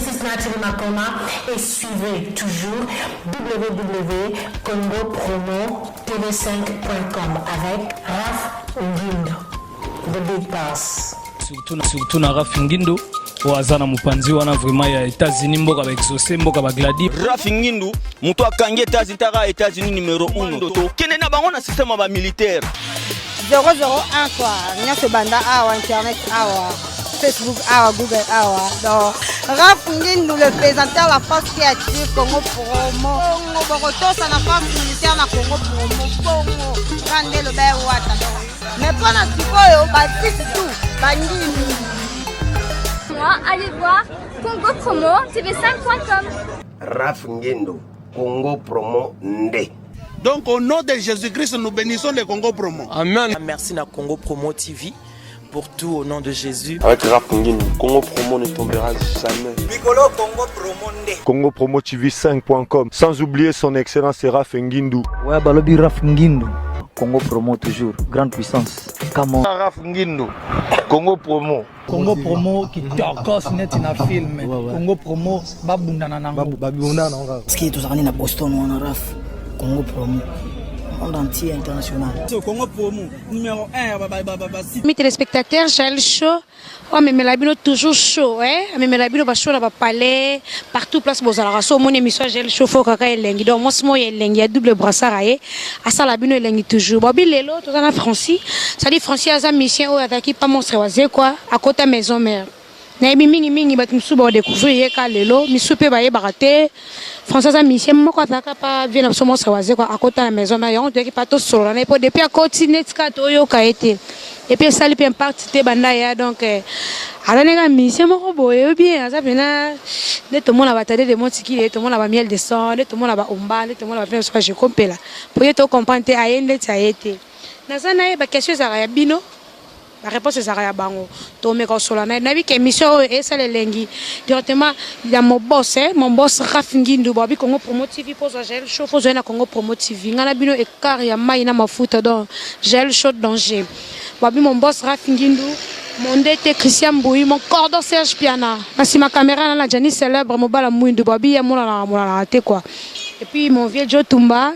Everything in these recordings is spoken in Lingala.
Mrs. Nathalie Makoma et suivez toujours www.congopromotv5.com avec Raph Ngindo, the big boss. Surtout na Raph Ngindo oyo aza na mopanzi wana vraiment ya États-Unis, mboka ba exaucé, mboka ba gladi. Raph Ngindu moto akangi États-Unis, taka États-Unis numéro 1, tokende na bango na système ya bamilitaire. 001 quoi, nyonso ebanda awa, internet awa, Facebook awa, Google awa. Donc Raf Ngindu, le présentateur, la force qui attire. Congo Promo, bongo bokotosa na force militaire na Congo Promo, bongo kande loba ewata. Donc mais mpo na sikoyo basisi tu bandimi. Moi, allez voir Congo Promo TV5.com. Raf Ngindo, Congo Promo Nde. Donc au nom de Jésus-Christ, nous bénissons le Congo Promo. Amen. Merci na Congo Promo TV pour tout au nom de Jésus. Avec Raf Ngindu, Congo Promo ne tombera jamais. Mikolo Congo Promo Nde. Congo Promo TV 5.com. Sans oublier son excellence Raf Ngindu. Ouais, balobi Raf Ngindu. Congo Promo toujours, grande puissance. Come on. Raf Ngindu, Congo Promo. Congo Promo kitokos neti na film. Congo Promo babundana nango. Babundana nango kaka. Parce que tozalaka na Boston wana Raf. Congo Promo. Monde entier, international. Congo Promo numéro 1 ba ba ba ba. Mes téléspectateurs, Jael Show amemela bino toujours show, eh? Amemela bino bashow na bapalais partout place bozalaka. So omoni émission ya Jael Show, fo kaka elengi. Donc mwasi moko ya elengi ya double brassard aye asala bino elengi toujours. Bobi lelo toza na Francis, c'est-à-dire Francis aza musicien oyo azalaki pa Monstre Wazekwa, akota Maison Mère. Nayebi mingimingi bato mosusu baodécouvrir ye ka lelo, misusu mpe bayebaka te. François aza musicien moko azalaka pa vieux na biso Monstre Wazekwa, akota na Maison Mère. Yango toyaki pa tosolola na ye, mpo depuis akoti neti kaka toyoka ye te, et puis esali mpe impact te banda ya. Donc aza ndenge musicien moko boye oyebi bien, aza mpena nde tomona batade de motikili, tomona bamiel de son, nde tomona baomba, nde tomona bapena biso bajekompela, po ye tocomprendre te, aye ndeti aye te. Naza na ye, baquestion ezalaka ya bino, baréponse ezalaka ya bango. Tomeka kosola na ye. Nayebi ke émission oyo esala elengi directement ya mon boss, eh? Mon boss Raf Ngindu. Babi Congo Promo TV, mpo ozwa Jael Show, fo ozwa ye na Congo Promo TV. Ngai na bino écart ya mai na mafuta. Donc Jael Show danger. Babi mon boss Raf Ngindu, mon DT Christian Mbouy, mon cordon Serge Piana na nsima caméra na na Jani célèbre mobala mwindu. Babi ye monanaka monanaka te quoi. Et puis mon vieux Joe Tumba,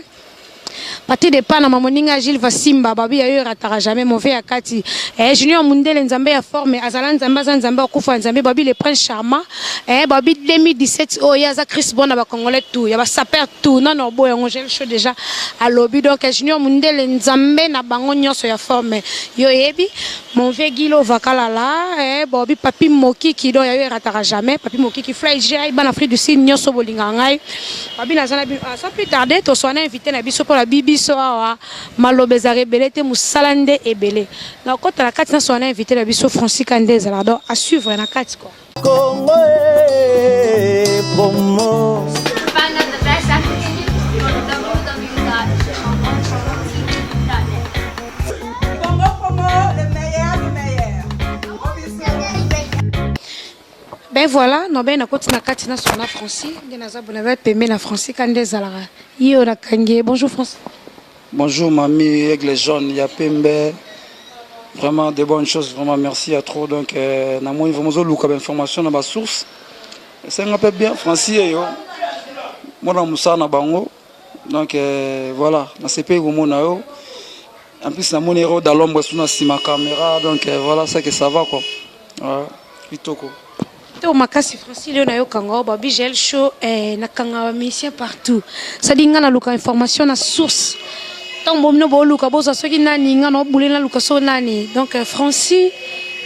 partir de Panama, moninga Gilles Vasimba, babi ya yo erataka jamais, mon vieux ya kati, eh, Junior Mundele, nzambe ya forme, azala nzambe, aza nzambe, akufa nzambe. Babi le prince Charma, eh, babi 2017 oyo ye aza Chris Bon na bacongolais tout ya basaper tout nano oboya yango. Gel Show déjà alobi. Donc Junior Mundele, nzambe na bango nyonso ya forme, yo oyebi. Mon vieux Gilo Vakalala, eh, babi Papi Mokiki, donc ya yo erataka jamais, Papi Mokiki, Fly G, bana Afrique du Sud nyonso bolingaka ngai. Babi naza na bino. Ah, sans plus tarder, toswana invité na biso mpona bibiso awa. Maloba ezalaka ebele te, mosala nde ebele. Nakota na kati, naswana invité na biso Francis Kande ezalaka. Donc à suivre na kati quoi. Congo Promo. Find out the best African news, go to www.congopromotv.net. Congo Promo, le meilleur du meilleur. Ben voilà, no ben nakoti na kati, naswana Francis nde naza bona ba pembe na Francis Kande ezalaka ye oyo nakangi ye. Bonjour Francis. Bonjour mamie Aigle Jaune ya Pembe. Vraiment de bonnes choses, vraiment merci à trop. Donc euh, namoni vraiment ozoluka bainformation na basource, esenga mpe bien. Francis eyo mwana mosala na bango. Donc voilà, nasepeli komona yo. En plus namoni ero dalombre su na nsima caméra. Donc voilà, c'est que ça va quoi, ouais, kitoko. To makasi Francis leo nayokanga oyo babi Gel Show, eh, nakanga bamusicien partout, sadi nga naluka information na source. Ntango bomino boluka bozwa soki nani, nga na obule naluka so nani. Donc Francis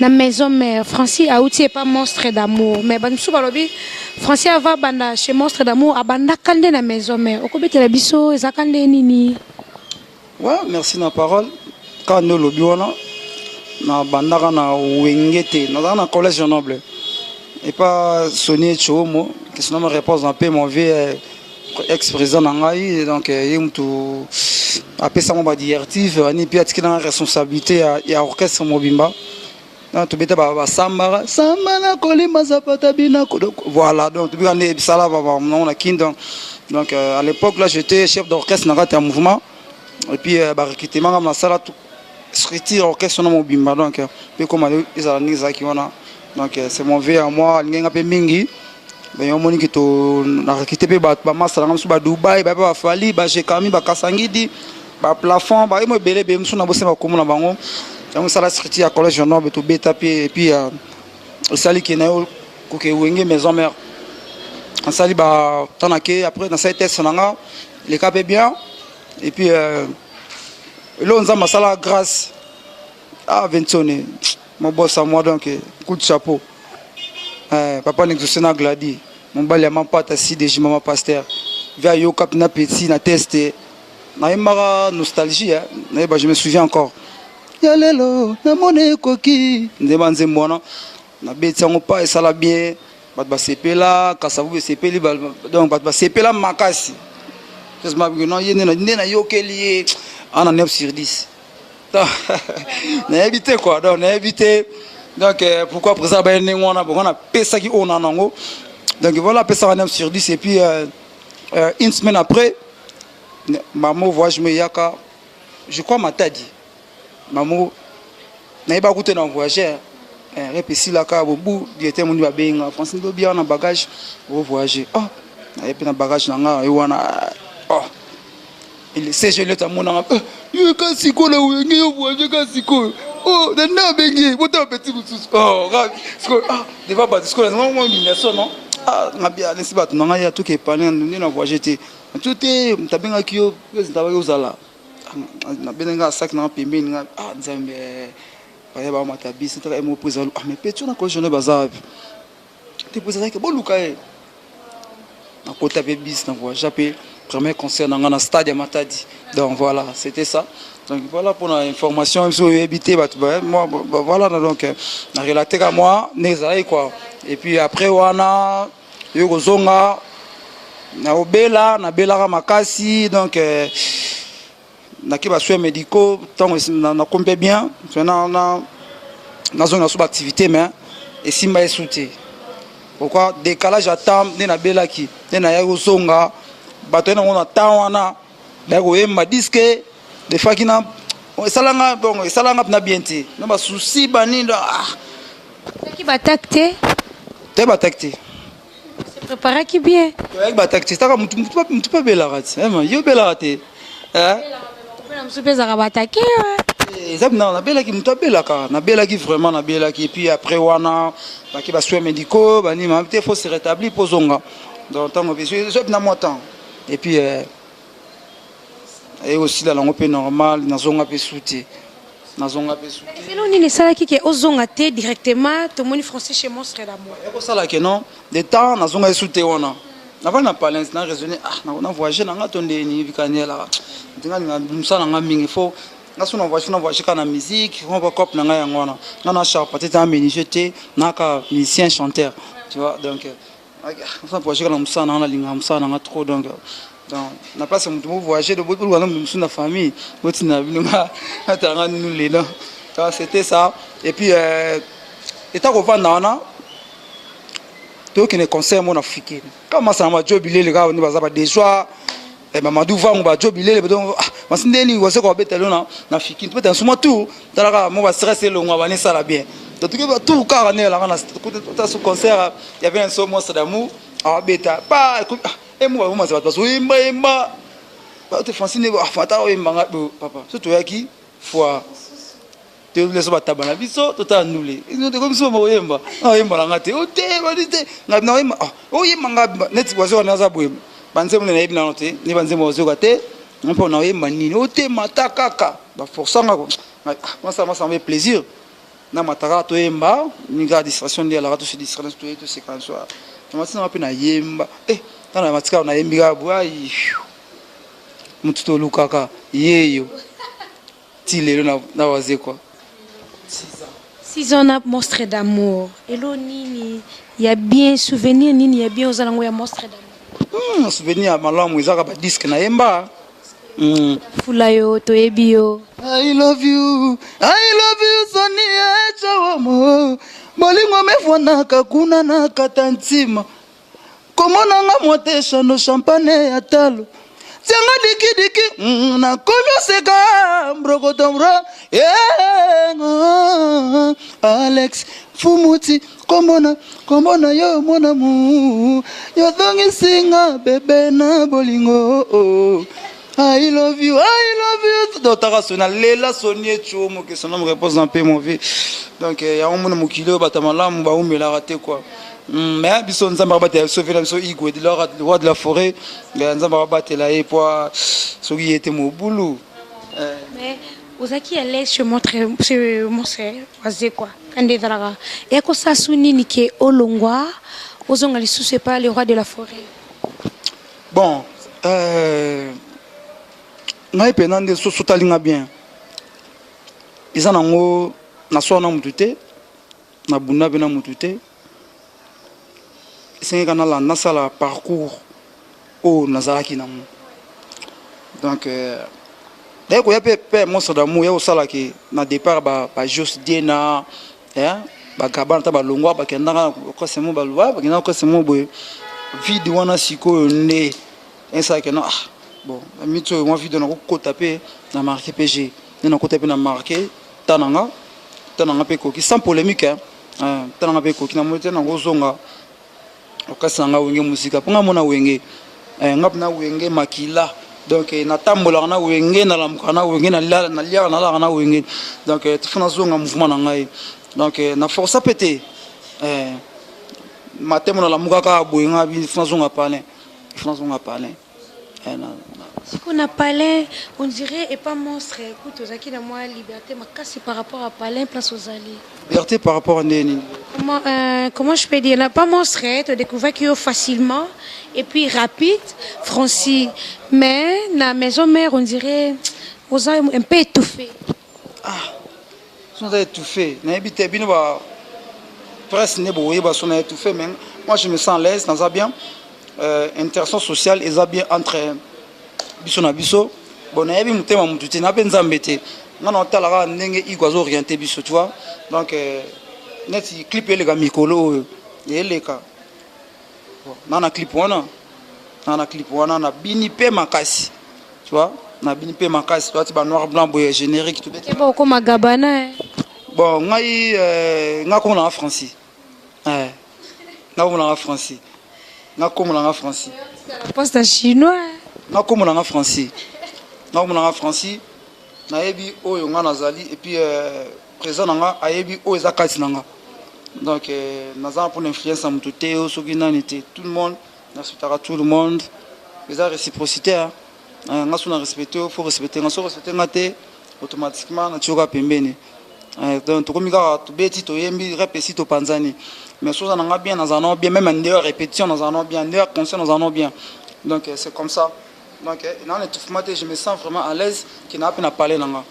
na Maison Mère, Francis auti epa Monstre d'Amour, mais bato mosusu balobi Francis ava banda chez Monstre d'Amour, abandaka nde na Maison Mère. Okobetela biso ezalaka nde nini? Ouais, merci na parole. Kaka nde olobi wana, na bandaka na Wenge te, nazalaka na collège Noble epa Soni Etshoomo, question na réponse na mpe mon vieux ex président na ngai. Donc ye mutu apesa ngo badirective ani mpe atiki nanga responsabilité ya orchestre mobimba. Donc tobeta basambaka samba na kolimba zapata binako. Donc voilà, donc tobika nde bisala bango na kini. Donc à l'époque là, j'étais chef d'orchestre na kati ya mouvement et puis barecrutement nga nasala structure orchestre na mobimba. Donc mpe koma ezala ndenge ezalaki wana. Donc c'est mon vieux à moi, alingi nga mpe mingi. Donc omoni ke to na recruter mpe bato bamasa nanga mosusu ba Dubai, ba ba Fally, ba Jekami, ba Kasangidi, ba plafond, ba emo ebele ebele mosusu na bosemba komona na bango. Yango sala structure ya collège Noble tobeta mpe et puis esali ke na yo koke Wenge Maison Mère. Nasali ba temps na ke après nasali test na nga leka mpe bien et puis eloko Nzambe asala grâce ah Vinsone mon boss à moi, donc coup de chapeau. Papa Nexaucé na Gladi, mobali ya Mampata CDJ mama pasteur via yoka na petit na test nayembaka nostalgie hein. Nayeba, je me souviens encore ya lelo namoni ekoki nzemba nzembo wana nabeti yango pa esala bien, bato basepela, Kasavu esepeli, donc bato basepela makasi. Non, ye nde nayokeli ye ana 9 sur 10, nayebi te quoi. Donc nayebi te donc pourquoi président baye ndenge wana bongo napesaki oyo na nango. Donc voilà, apesaka 9 sur 10 et puis une semaine après mamo voyage mo eyaka, je crois Matadi. Mamo nayeba kuta na voyageur rep esilaka bobu directeur moni babenga Francine lobi awa na bagage ovoyage. Oh, naye mpe na bagage na nga ye wana. Oh, CG leta amonanga yo ka sikoyo na Wenge, yo voyage ka sikoyo. Oh, na nde abengi ye botala petit mosusu. Oh, sikoyo, ah, devant bato sikoyo nazanga mwa humiliation. Non, ah, ngabi alesi bato na ngai atoki epane nde na voyage te to te. Moto abengaki yo président abaki ozala nabengaki nga saki nanga pembeni nga. Ah, Nzambe, baya bamata bisi taka emo président. Ah, mais petit wana collège baza wapi te? Président azalaki boluka ye. Nakota mpe bis na voyage mpe premier concert na nga na stade ya Matadi. Donc voilà, c'était ça. Donc voilà pour l'information biso oyebi te bato moi voilà. Donc na relaté ka moi ndenge ezalaki quoi. Et puis après wana yo kozonga na obela, nabelaka makasi. Donc nake basoins médicaux, ntango nakomi mpe bien, nazonga so baactivité, mais esimba esu te. Pourquoi décalage ya temps? Nde nabelaki nde nayaki kozonga, bato ye nango na temps wana bayaki koyemba disque defaki na esalanga. Bon, esalanga mpena bien te na basusi banini. Ah. Oyaki batak te? Te, batak te. Se préparaki bien. Oyaki batak te, taka mutu mpe abelaka te, yo obelaka te. Mpona mosusu mpe ezalaka batake. Eza na nabelaki, moto abelaka, nabelaki vraiment, nabelaki. Et puis après wana baki basoins médicaux banima te, faut se rétablir mpo ozonga. Donc ntango ezwa na mwa temps et puis aye kosila nango mpe normal, nazonga mpe su te, nazonga mpe su te. Elo nini esalaki ke ozonga te directement? Tomoni Français chez Monstre d'Amour. Ekosala ke non de temps nazonga esu te wana navandi na palais na raisonné. Ah, na voyage na nga to ndeni vikanielaka ntinga linga mosala na nga mingi. Faut nga so na voyage, na voyage kaka na musique moko cope na ngai yango wana. Nga na charpentier te, na menuisier te, naka musicien chanteur, tu vois. Donc na voyage kaka na mosala na nga, nalingaka mosala na nga trop. Donc na place ya moto mo voyage, boluka na moto mosusu na famille botinda bino, nga natala nga nunu lelo. C'était ça. Et puis eta kovanda wana, tokende concert mo na Fikeni kaka masana bajo bilele kaka nde baza badesoi Mamadou Vangu bajo bilele. Donc masi ndeni wase kobeta lelo na Fikini, tobeta nsuma tour, talaka mo bastress elongwa bani esala bien. Donc toke batour kaka nde elanga na su concert y avait un so Monstre d'Amour awabeta pa emo bamomasa bato bazoyembayemba te. Francine fata oyembanga papa so toyaki fois toleso bataba na biso totala ndule biso oyemba oyemba nanga te o te badi te ngai na oyemba oyemba nga neti wazoka naza boye banzembo nde nayebi nano te nde banzembo bazoka te mpo na oyemba nini o te mata kaka baforçanga masala masala mpe plaisir na mataka toyemba ninga distraction nde alaka tose distraction toye toseka so na matina mpe nayemba tana matika nayembi kaka boye ai motu tolukaka yeyo ti lelo na Wazekwa. 6 ans na Monstre d'Amour, elo nini ya bien, souvenir nini ya bien oza nango ya Monstre d'Amour? Souvenir ya malamu ezaka badisque nayemba. Fula yo toyebi yo. I love you, I love you, Soni Echawomo. Bolingo mefwanaka kuna na kata ntima. Komonanga mwateshano champagne ya talo. Tianga diki diki nakomi oseka mbrokotombro eh, Alex Fumuti kombona kombona yo mona mu yozongisinga bebe na bolingo oh. I love you, I love you. Donc, taka sona lela soni echo mo que son nom repose en paix mon vie. Donc eh, yango mona mokili oyo bato ya malamu baumelaka te quoi. Mais biso nzambe abatela biso vie na biso igwe de le roi de la forêt nzambe abatela ye po soki ye te mobulu. Eh. Mais ozalaki à l'aise chez montre chez monstre wazekwa kande ezalaka ya kosala su nini ke olongwa ozonga lisusu epa le roi de la forêt? Bon euh, ngai mpena nde soso otali nga bien eza nango naswana na motu te nabunda mpe na motu te esengeka nalanda nasala parcours oyo nazalaki nango donc euh, naye koya mpe mpe monstre d'amour ya kosalaki na départ ba Jos Diena bagabana ata balongwa bakendaka kosemo baloba bakendaka kosemo boye vide wana sikoyo nde esalaki no ah bon miti oyo mwa vide nakokota mpe na marke pg nde nakota mpe na marke ta na nga ta na nga mpe ekoki sans polémique hein. Ta na nga mpe ekoki namoni te nakozonga okasi na nga wenge mosika mpo nga mona wenge nga mpena wenge makila donc natambolaka na wenge nalamukaka na wenge naliaka nalalaka na wenge donc fo nazonga mouvement na ngai donc na força mpe te matemo nalamukaka boye nga fo nazonga palin fo nazonga palin. Sikoyo na palin on dirait epa monstre kutu ozalaki na mwa liberté makasi par rapport à palin place ozali. Liberté par rapport à ndenge nini? Comment, comment je peux dire na pas monstre to découvraki yo facilement et puis rapide Francis mais na maison mère on dirait oza un peu étouffé. Ah so naza étouffé nayebi te bino ba presse nde bokoyeba so na étouffé mais moi je me sens à l'aise naza bien interaction sociale eza bien entre biso na biso bon nayebi motema motu te na mpe nzambe te nga na otala kaka ndenge iko azo orienté biso tu vois donc neti clip eleka mikolo oyo eleka bon, na na clip wana na na clip wana nabini mpe makasi tu vois nabini mpe makasi toati ba noir blanc boye générique tobeti Eba okoma gabana eh. Bon ngai ngai komona nga Francis ngai komona nga Francis ngai komona nga Francis poste chinois ngai komona nga Francis ngai komona nga Francis nayebi oyo nga nazali et puis président na nga ayebi oyo eza kati na nga donc naza mpona influence ya moto te soki nani te tout le monde nasutaka tout le monde eza réciprocité nga so na respecte yo faut respecte nga so respecte nga te automatiquement natioka pembeni donc tokomi kaka tobeti toyembi rep esi topanzani mais soza na nga bien nazala nao bien même en dehors répétition nazala nao bien en dehors concert nazala nao bien donc c'est comme ça donc na étouffement te je me sens vraiment à l'aise ke naa mpe na parler na nga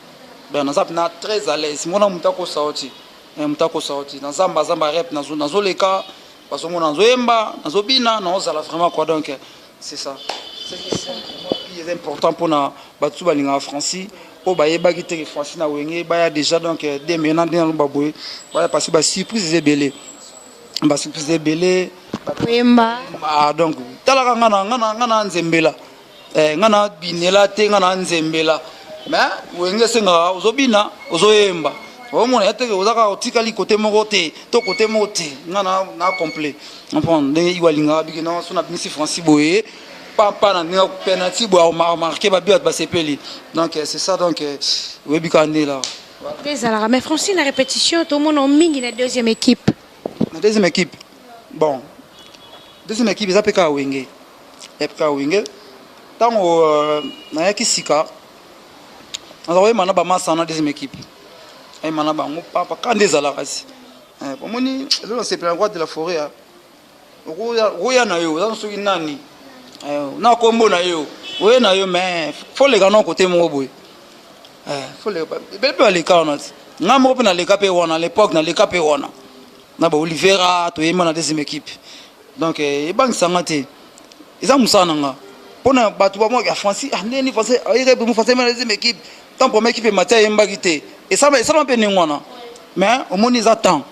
donc naza mpena très à l'aise mona moto akosa yo ti moto akosa yo ti na zamba zamba rep nazoleka bazomona nazoyemba nazobina naozala vraiment quoi donc c'est ça c'est important mpona bato balingaka Francis oyo bayebaki te ke Francis na wenge baya déjà donc dès maintenant nde naloba boye baya parce que basurprise eza ebele basurprise ebele oyemba donc talaka nga na nga na nzembela nga na binela te nga na nzembela mais wenge esengaka ozobina ozoyemba omona ya teke oza kaka otikali kote moko te to kote moko te nga na complet comprendre ndenge iwa alingaka biki non so nabimisi Francis boye pampa na ndenge penalty boye amarke babi bato basepeli donc c'est ça donc oyebi kaka nde la nde ezalaka mais Francis na répétition tomona mingi na deuxième équipe. Na deuxième équipe bon deuxième équipe eza mpe kaka wenge ya mpe kaka wenge ntango nayaki sika naza koyemba na bamasa na deuxième équipe ayemba na bango papa ka nde ezalaka si omoni elo nasepela roi de la forêt okoya na yo oza soki nani na kombo na yo oye na yo mais fo leka na kote moko boye ebele mpe baleka wana ti ngai moko mpe naleka mpe wana à l'époque naleka mpe wana na ba Olivera toyemba na deuxième équipe donc ebangisanga te eza mosala na nga mpona bato bamwaka Francis ndeni Francis ayeke Francis na deuxième équipe tant première équipe emati ayembaki te esalama mpe ndenge wana mais omoni eza temps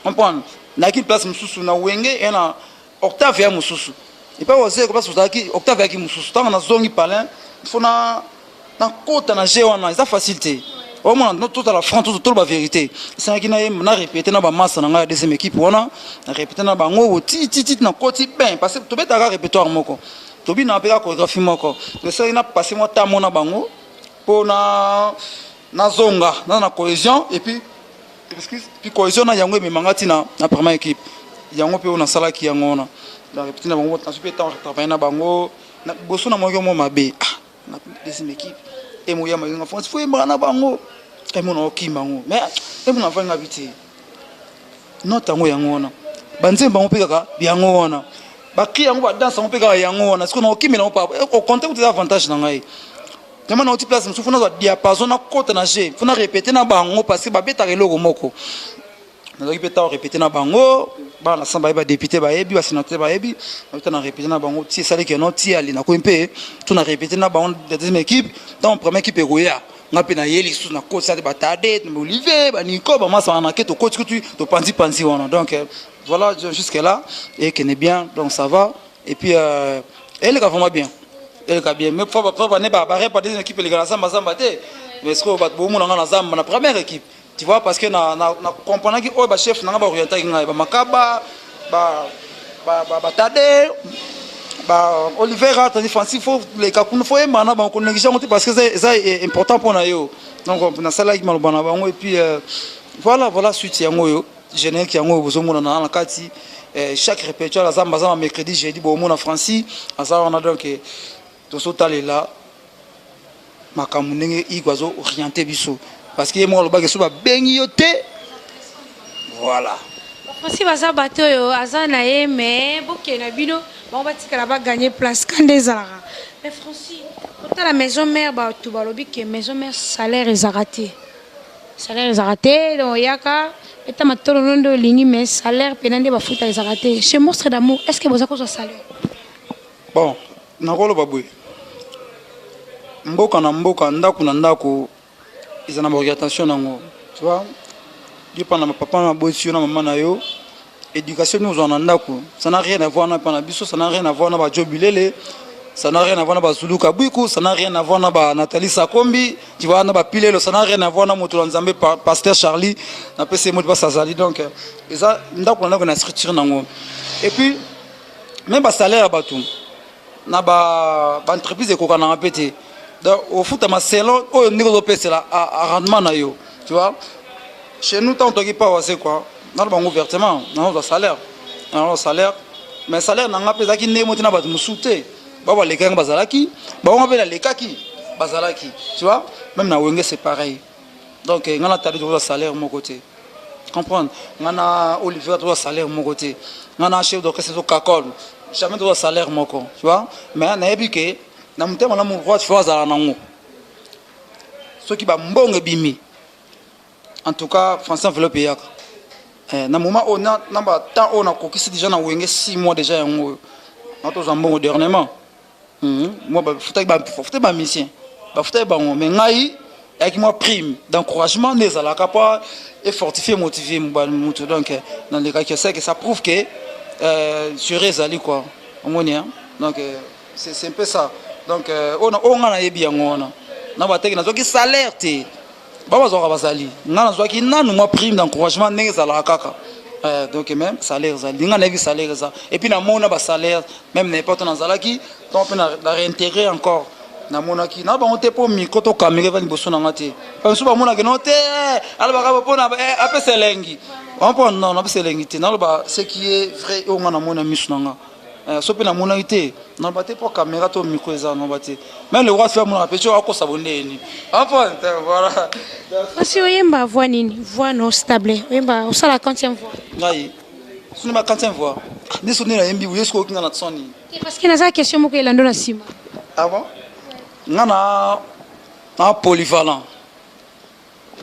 comprendre nayaki place mosusu na wenge e na octave ya mosusu. Epai Wazekwa place ozalaki octave ayaki mosusu. Ntango nazongi palin il faut na nakota na jeu wana eza facile te. Omona tozala franc, toloba vérité. Esengaki na ye na répéter na bamasa na ngai ya deuxième équipe wana, na répéter na bango ti ti ti nakoti ben parce que tobetaka répertoire moko, tobinaka mpe kaka chorégraphie moko. Esalaki na passe mwa temps mo na bango mpo na nazonga naza na cohésion et puis excuse, puis cohésion na yango ememanga ntina na première équipe yango mpe oyo nasalaki yango wana na répéter na bango, nazwi mpe temps travailler na bango. Na liboso namonaki mwa mabe, ah, na deuxième équipe emoyama yonga France fo yembaka na bango, emona okima yango, mais emona avandi bi te note yango yango wana, banzembo bango mpe kaka yango wana, bacri yango, badanse yango mpe kaka yango wana. Sikoyo na okimela yango pa au contraire kuta eza avantage na ngai. Vraiment nauti place mosusu, fo nazwa diapason, nakota na jeu, fo na répéter na bango parce que babetaka eloko moko. Nazwaki mpe ntango répéter na bango, bana na samba bayebi, badéputé bayebi, basénateur bayebi. Nauta na répéter na bango ti esali keno ti ali nakoyi mpe to na répéter na bango ya deuxième équipe. Ntango première équipe ekoya, nga mpe naye lisusu nakotisa te batade, Olivier, baniko, bamasa wana ke tokoti kutu topanzi-panzi wana. Donc voilà, jusque là ekende bien, donc ça va. Et puis eleka vraiment bien, eleka bien, mais faut bane barepa deuxième équipe eleka na zamba zamba te. Mais sikoyo bato bomona nga na zamba na première équipe, tu vois, parce que na comprenaki oyo bachef na nga baorientaki ngai, bamakaba, batade, ba Oliver, tandi Francis, fo leka kuna, fo yembaka na bango, konéglige yango te parce que eza important mpo na yo. Donc nasalaki maloba na bango et puis voilà suite yango oyo, générique yango oyo bozomona na kati. Chaque répertoire aza baza mercredi, jeudi, bomona Francis aza wana. Donc tozotalela makambo ndenge iko azo oriente biso parce que ye moko alobaki so babengi yo te, voilà. Francis baza bato oyo aza na ye, mais bokende na bino, bango batikala baganye place ka nde ezalaka. Mais Francis, otala maison mère, bato balobi ke maison mère salaire ezalaka te, salaire ezalaka te. Donc oyaka eta matolo no nde olingi, mais salaire mpena nde bafuta ezalaka te. Chez Monstre d'Amour, est ce que boza kozwa salaire? Bon, nakoloba boye, mboka na mboka, ndako na ndako eza na baorientation nango, tu vois. Yo mpa na papa na boti yo na mama na yo, éducation nini ozwa na ndako, ça n'a rien à voir na mpa na biso, ça n'a rien à voir na bajo bilele, ça n'a rien à voir na bazuluka bwiku, ça n'a rien à voir na banathalie Sakombi, tu vois, na bapilelo, ça n'a rien à voir na moto na Nzambe, pasteur Charlie, napesi ye moto mpasi azali. Donc eza ndako na ndako na structure nango. Et puis même basalaire ya bato na baentreprise ekokanaka mpe te. Donc ofutama selon oyo ndenge ozopesela rendement na yo, tu vois. Chez nous, tant toki pa wase quoi, naloba bango ouvertement, nazozwa salaire, nazozwa salaire, mais salaire na nga mpe ezalaki ndenge moko te na bato mosusu te. Bao balekaki bazalaki, bango mpe nalekaki bazalaki, tu vois. Même na Wenge, c'est pareil. Donc nga na tali tokozwa salaire moko te, comprendre? Nga na Olivier tozwa salaire moko te, nga na chef d'orchestre ezokakol, jamais tozwa salaire moko, tu vois. Mais nayebi ke na motema na roi fo azala nango soki bambongo ebimi. En tout cas, Français, enveloppe eyaka na moment oyo, na batemps oyo nakokisi déjà na Wenge 6 mois déjà, yango oyo na tozwa mbongo dernièrement. Moi bafutaki bamusicien, bafutaki bango, mais ngai eyaki mwa prime d'encouragement nde ezalaka mpo efortifie, motive mutu. Donc nalekaki, c'est que ça prouve que sur ezali quoi, omoni. Donc c'est un peu ça. Donc oyo ngai nayebi yango wana na bateki, nazwaki salaire te, ba bazwaka bazali, ngai nazwaki nanu mwa prime d'encouragement ndenge ezalaka kaka. Donc même salaire ezali, ngai nayebi salaire eza. Et puis namona basalaire même na epote nazalaki donc mpe na réintégrer encore, namonaki na bango te mpo micro to caméra eva liboso na nga te. Bamosusu bamonaki no te, alobaka mpona apesa elengi mpo non, napesa elengi te. Naloba ce qui est vrai, oyo nga namoni na miso na nga. So mpe namonaki te, naloba te mpo caméra to micro eza, naloba te. Même le roi fe amonaka mpe so akosa bondeni, voilà. Kasi oyemba voix nini? Voix no stable, oyemba, osala quantième voix? Ngai soni ba quantième voix nde so nde nayembi boye, soki okinga na soni. Parce que naza question moko elando na nsima. Ah bon, nga na polyvalent.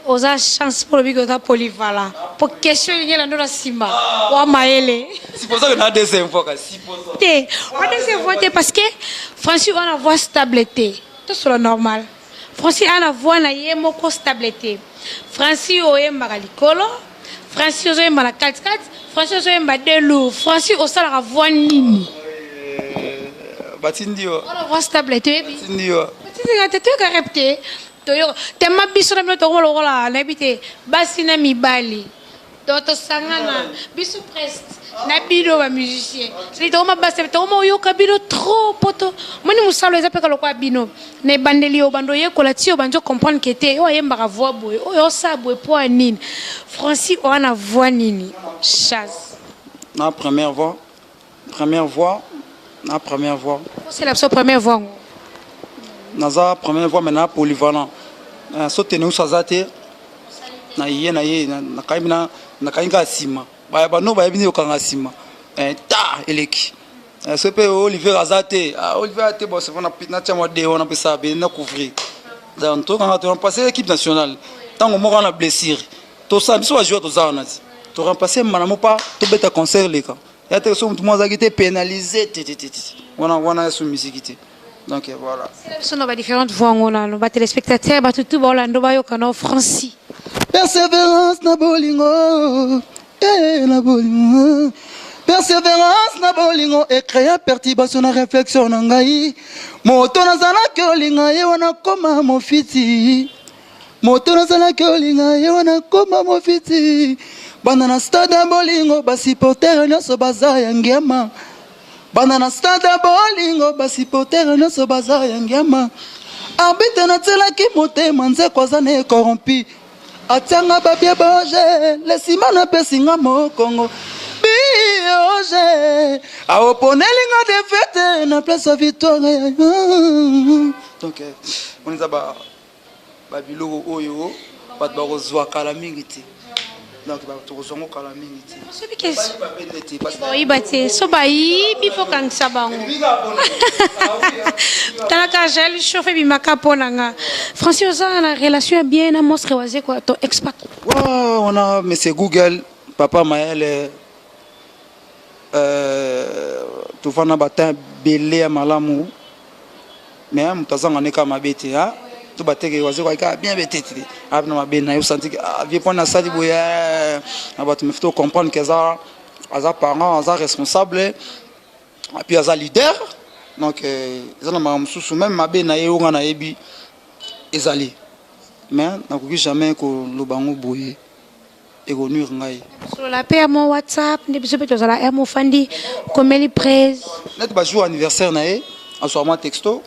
Oza chance mpo lobiki oza polyvalent, po question elingi elando na nsima wa mayele. Supposons que na deuxième fois kasi, supposons. Te, wa deuxième fois te, parce que Francis wana voix stable te, tosola normal. Francis ana voix na ye moko stable te. Francis oyembaka likolo, Francis ozoyemba na katikati, Francis ozoyemba de lourd. Francis osalaka voix nini? Batindi yo. Wana voix stable toyebi. Batindi yo. Batindi nga te toyoka rep te. Toyoka tema biso na bino tokoma lokola nayebi te basi na mibali. Donc tosangana biso presque na bino ba musicien. C'est tokoma basi tokoma oyoka bino trop poto. Moni musalo eza peka lokola bino. Na ebandeli obanda oyekola ti obandi comprendre que te oyo ayembaka voix boye oyo osala boye po ya nini. Francis oa na voix nini? Chasse. Na première voix. Première voix. Na première voix. C'est la première voix. Naza première voix mais na polyvalent. So tene usaza te. Na ye na ye na kayi na na kayi ka sima. Ba ba no ba yebi okanga sima. Ta eleki. So pe Olivier aza te. Ah Olivier te bon c'est bon na tia moi de on a pesa be na couvrir. Donc to kanga to remplacer l'équipe nationale. Tango moko na blessure. To sa biso ba joueur to za na ti. To remplacer mana mo pa to beta concert leka. Ya te so mutu mo azaki te pénaliser te te te. Wana wana so musique te. Donc voilà. Biso na ba différentes voix ngona no ba téléspectateurs ba tutu ba olando ba yoka no Francis. Persévérance na bolingo. Eh na bolingo. Persévérance na bolingo ecréa perturbation na réflexion na ngai. Moto nazalaki olinga ye wana koma mofiti. Moto nazalaki olinga ye wana koma mofiti. Bana na stade ya bolingo ba supporter nyonso baza ya ngiama. Bana na stade ya bolingo ba supporter nyonso baza ya ngiama. Arbitre natielaki motema nzeko aza na corrompu. Atianga babie boje lesima napesi nga mokongo bioje aoponeli nga defete na place ya victoire. Donc on eza ba babiloko oyo bato bakozwa kala mingi te. Donc tokozwa ngo kala mingi te. Oyiba te so bayibi fo kangisa bango. Talaka Jael chauffe ebimaka mpo na nga. Francis oza na relation ya bien na monstre Wazekwa to expat. Ouais, on a monsieur Google, papa Maël tofanda batin ebele ya malamu mais moto azanga ne kaka mabe te to bateke Wazekwa kaka bien bete te abina mabe na yo santi ah vieux point nasali boye na bato mais faut comprendre que aza aza parent, aza responsable et puis aza leader. Donc eza na makambo mosusu même mabe na ye oyo nga nayebi ezali mais nakoki jamais koloba yango boye ekonuire ngai. Solola mpe ya mo WhatsApp nde biso mpe tozala ya mofandi komeli prese neti ba jour anniversaire na ye azwaka mwa texto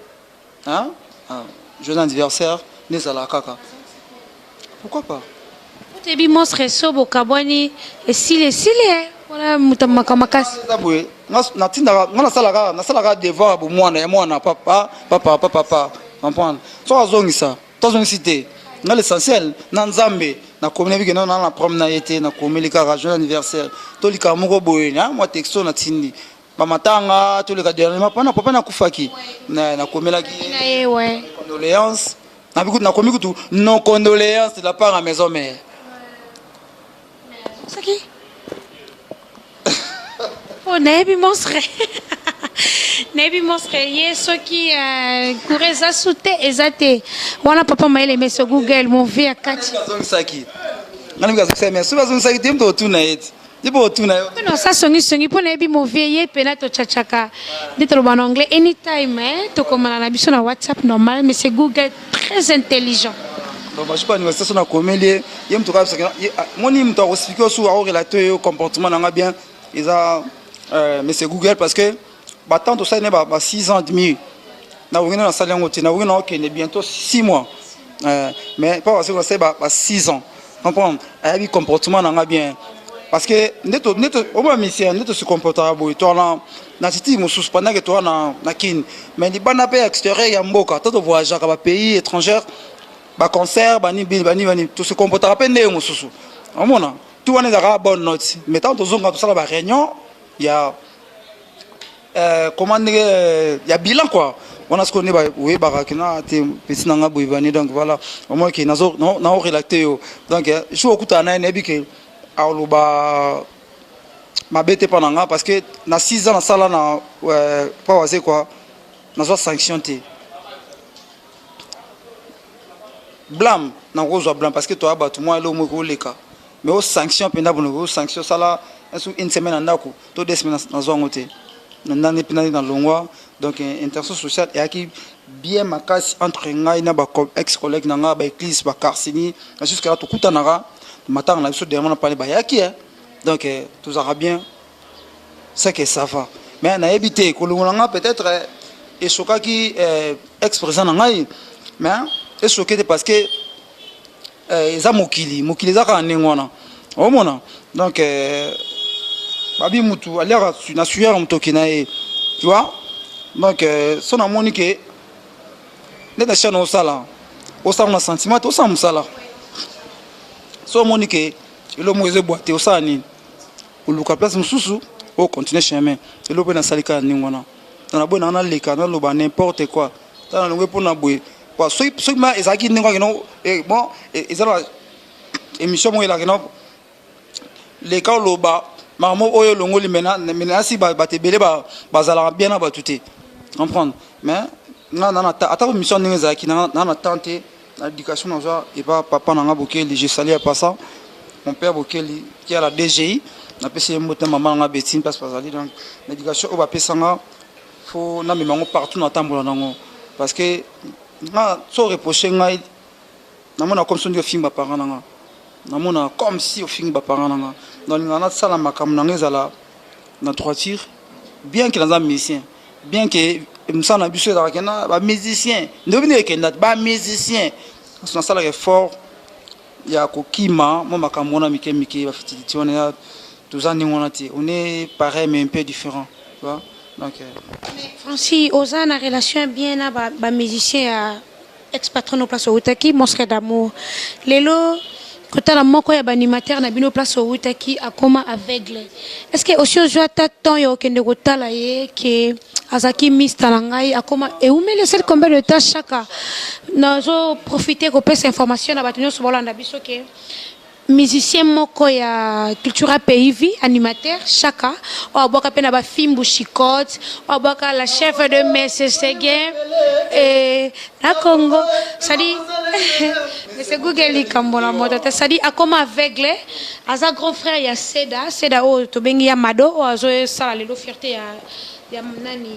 hein? Ah, jour anniversaire nde ezalaka kaka pourquoi pas. Otebi monstre so bokabwani esili esili wana moto makambo makasi eza boye natindaka nga nasalaka nasalaka devoir ya bomwana ya mwana papa papa papa papa comprendre so azongisa to azongisi te nga l'essentiel na nzambe nakomi nayebi ke na na problème na ye te nakomeli kaka jour anniversaire to likambo moko boye na mwa texto natindi bamatanga toleka dernièrement mpona papa nakufaki nakomelaki condoléance nakomi kutu non condoléance de la part ya maison mère. Soki po nayebi monstre nayebi monstre ye soki courant eza su te eza te wana papa mayele meso Google mon vie ya kati azongisaki nga nayebi azongisaki mais soki azongisaki te moto otuna ye te ye mpo otuna yo mpona osa songisongi mpo nayebi mon vie ye mpena tochachaka nde toloba na anglais anytime tokomana na biso na WhatsApp normal mais c'est Google très intelligent. Donc bajour anniversaire so nakomeli ye ye moto kaka moni moto akoexpliquer osu akorelate yo comportement nanga bien eza monsieur Google parce que batemps tosali ne ba 6 ans demi nakoki nde nasali yango te nakoki na okende bientôt 6 mois mais pas parce que nasali ba 6 ans comprendre ayebi comportement nanga bien parce que nde omona musicien nde tose comportaka boye to wana na titi mosusu pendant que toa na kini mais libanda mpe extérieur ya mboka to tovoyageaka bapays étrangère baconcert bani bani bani tose comportaka mpe ndenge mosusu omona tu wana ezalaka bonne note mais ntango tozonga tosala baréunion ya comment ndenge ya bilan quoi wana sikoyo nde oyebaka ke na te pesi na nga boye bani donc voilà omoi ke naorelate yo donc jour okutana na ye nayebi ke aloba mabe te mpa na nga parce que na 6 ans nasala na pa Wazekwa nazwa sanction te blâme nakozwa blâme parce que toya bato mwa eloko moko ekoleka mais o sanction mpenza bono o sanction osala une semaine na ndako to 2 semaines nazwa yango te. Na ndani mpe nani nalongwa. Donc interaction sociale eyaki bien makasi entre ngai na ba ex collègue na ngai, ba église, ba Carsini. Jusque là tokutanaka matanga na biso dernièrement na pale bayaki, hein. Donc tozalaka bien, c'est que ça va. Mais nayebi te, kolongola nga peut-être esokaki ex président na ngai, mais esoki te parce que eza mokili, mokili eza kaka ndenge wana, omona. Donc babi mutu aliaka na suyaka motoki na ye, tu vois. Donc so namoni ke nde na chaîne osala, osala na sentiment te, osala mosala. So omoni ke eloko moko ezobwa te, osala nini? Oluka place mosusu, ocontinue chemin. Eloko mpe nasali kaka ndenge wana. Na boye nanga naleka naloba n'importe quoi. Tala, nalongwe mpona boye. Soki ma ezalaki ndenge wakeno, bon, eza na émission moko elaki no leka oloba makambo oyo olongoli. Menasi bato ebele bazalaka bien na bato te, comprendre. Mais nga na ata mission ndenge ezalaki na na temps te, na éducation nazwa epa papa na nga Bokeli. Je salue en passant mon père Bokeli qui est à la DGI, napesi ye mbote, mama na nga Betine, place bazali. Donc na éducation oyo bapesanga, fo namema yango partout natambola nango, parce que nga so reproche ngai, namona comme so ndi ofingi baparent na nga, namona comme si ofingi baparent na nga. Nalinga nasala makambo na nga ezala na droiture, bien que naza musicien, bien que mosala na biso ezalaka na bamusicien, nde bino ekenda te bamusicien. Nasalaka effort ya kokima mwa makambo wana mike mike, bafutilité wana. Toza ndenge wana te, on est pareil mais un peu différent, tu vois. Donc Francis, oza na relation bien na bamusicien ya ex patron no place outaki, Monstre d'Amour. Lelo kotala moko ya baanimateur na bino place outaki akoma aveugle. Est ce que osi ozwi ata temps ya okende kotala ye ke azalaki mista na ngai, akoma eumeli, esali combien de temps? Chaka nazoprofite kopesa information na bato nyonso bolanda biso ke musicien moko ya Cultura Pays Vie, animateur Chaka, oyo abwaka mpe na bafimbu chicote, oyo abwaka la chef de mese Seguin na Congo, sadi mese Google likambo na moto te, sadi akoma aveugle. Aza grand frère ya Seda, Seda oyo tobengi ya Mado, oyo azosala lelo fierté ya nani,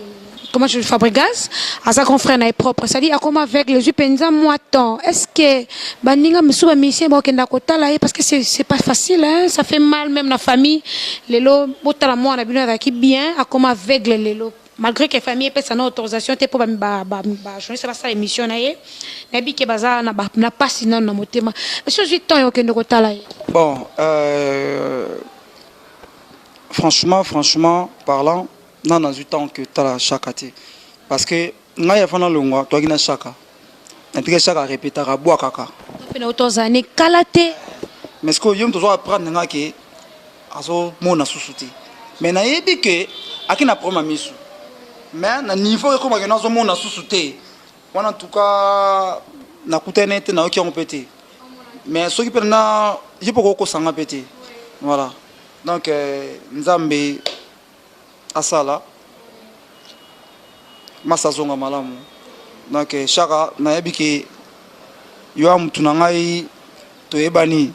comment je, Fabregas. Aza grand frère na ye propre, c'est-à-dire akoma aveugle, ezwi mpenza mwa temps. Est ce que baninga mosusu bamusicien bakokenda kotala ye? Parce que c'est pas facile, hein? Ça fait mal même na famille. Lelo botala mwana bino azalaki bien, akoma aveugle lelo, malgré que famille epesa na autorisation te mpo bajournaliste basala émission na ye. Nayebi ke baza na pasi nano na motema. Esi ozwi temps ya okende kotala ye? Bon, franchement parlant, nga nazwi temps ke tala Chaka te, parce que ngai afa nalongwa, toyaki na Chaka, napika Chaka arepetaka, abwakaka. Mpe na tozala kala te. Mais ce que yo moto ozo apprendre nga ke azomona susu te, mais nayebi ke aki na problème ya misu, mais na niveau ekomaka nazomona susu te wana, en tout cas nakutani te, nayoki yango mpe te. Mais soki mpe na ye mpo kokosanga mpe te, voilà. Donc Nzambe asala masa azonga malamu. Donc Chaka, nayebi ke yo ya mutu na ngai, toyebani.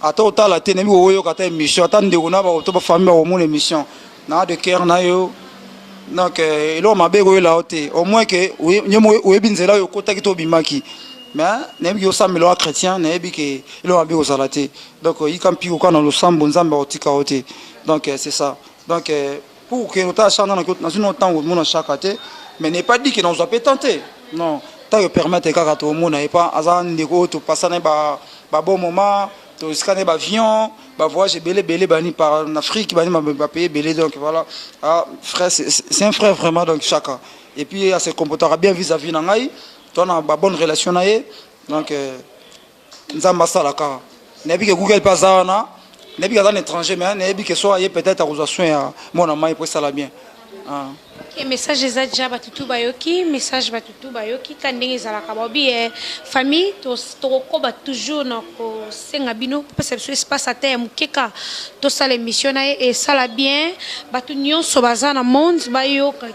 Ata otala te, nayebi koyoka ata émission, ata ndeko na to bafamille bakomona émission na de cœur na yo. Donc eloko mabe ekoyela yo te, au moins ke ye moko oyebi nzela oyo okotaki to obimaki. Mais nayebi ke osambela wa chrétien, nayebi ke eloko mabe kozala te. Donc yika mpiko kaka na losambo, Nzambe akotika yo te. Donc c'est ça. Donc pour ke otala Chaka, nazwi no ntango omona Chaka te, mais n'est pas dit ke nazwa mpe temps te. Non, ntango permettre kaka tomona ye pa aza ndeko oyo topasa na ye babon moment, tosika na ye bavion, bavoyage ebele ebele, bani par en Afrique, bani bapays ebele. Donc voilà, ah, frère, c'est un frère vraiment. Donc Chaka, et puis ase comportera bien vis-à-vis na ngai, to na babonne relation na ye. Donc Nzambe asala kaka. Nayebi ke Google mpe aza wana, nayebi ke aza na étranger, mais nayebi ke so aye, peut-être akozwa soin ya mwana mai po esala bien, ah. Ok, message eza déjà, bato tu bayoki message, bato tu bayoki ka ndenge ezalaka. Baobi famille, tokokoba toujours na kosenga bino kopesa biso espace ata ya moke ka tosala émission na ye, esala bien. Bato nyonso baza na monde bayoka,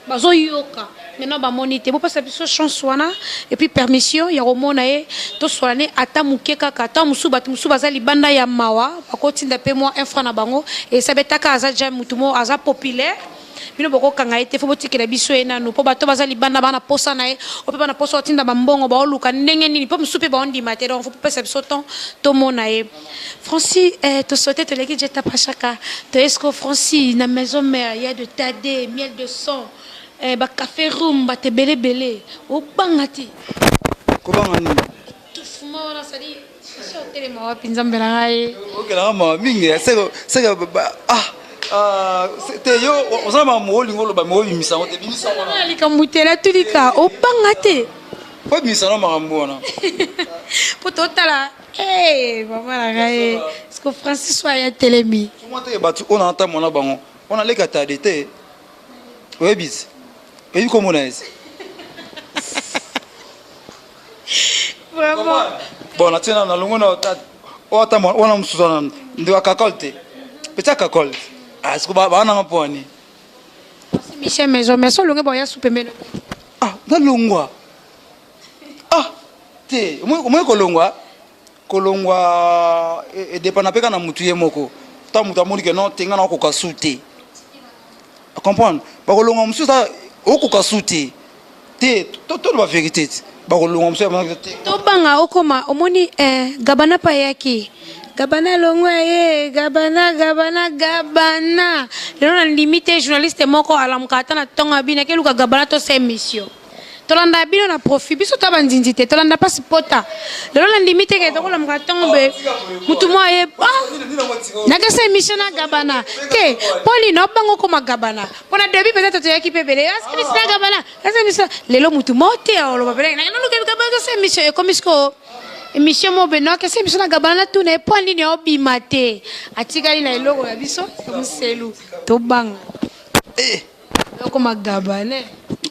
bazoyoka maintenant, bamoni te, bopesa biso chance wana et puis permission ya komona ye, tosola ne ata moke kaka. Ata mosusu bato mosusu baza libanda ya mawa, bakotinda mpe mwa un franc na bango, esabe taka aza ja mutu mo aza populaire. Bino bokokanga ye te, fo botikela biso ye nanu mpo bato baza libanda bana posa na ye, oyo mpe bana posa otinda bambongo baoluka ndenge nini mpo mosusu mpe baondima te, donc fo popesa biso temps tomona ye. Francis, eh, tosote toleki jeta pashaka toyesko Francis na maison mère ya de tade miel de son, eh, ba café room bato ebele ebele, obanga te? Kobanga nini? Tufuma wana sali otelema wapi nzambe na ngai? Okelaka mawa mingi seke seke ah te, yo oza na makambo olingi oloba, me obimisa yango te, bimisa yango. Na likambo te, natulika, obanga te? Obimisa no makambo wana. Mpo totala mama na ngai, parce Francis oyo aya telemi. Mwa teke bato oyo na ntambo na bango wana leka tade te, oyebisi oyebi komona esi. Vraiment. Bon, natie na nalongo na oyo ata wana mosusu wana ndeko akakole te, petit akakole siko baananga mpo wani. Michel Maison, mais so olonge boya su pembeni. Ah, nalongwa ah te, omoi kolongwa kolongwa edépenda mpe kaka na motu ye moko. Ntango moto amoni ke non te, nga na okoka su te, comprendre, bakolongwa. Mosusu okoka su te te, toloba vérité te, bakolongwa mosusu te. Tobanga okoma omoni, eh, Gabana pa eyaki, Gabana longwa ye, Gabana, Gabana, Gabana. Lelo na ndimi te, journaliste moko alamuka ata na ntongo abino akeluka Gabana tosa émission. Tolanda bino na profit, biso to bandindi te, tolanda mpasi pota. Lelo na ndimi te ke tokolamuka ntongo be mutu moko aye nakesa émission na Gabana te. Mpo nini obango okoma Gabana? Mpo na début peut-être toyaki mpe ebele asilisi na Gabana asa émission. Lelo mutu moko te oloba pele naluka Gabana tosa émission, ekomi sikoyo émission mo beno akesa émission na Gabana, natuna ye mpo nini obima te, atikali na eloko ya biso ya moselu, tobanga okoma Gabane.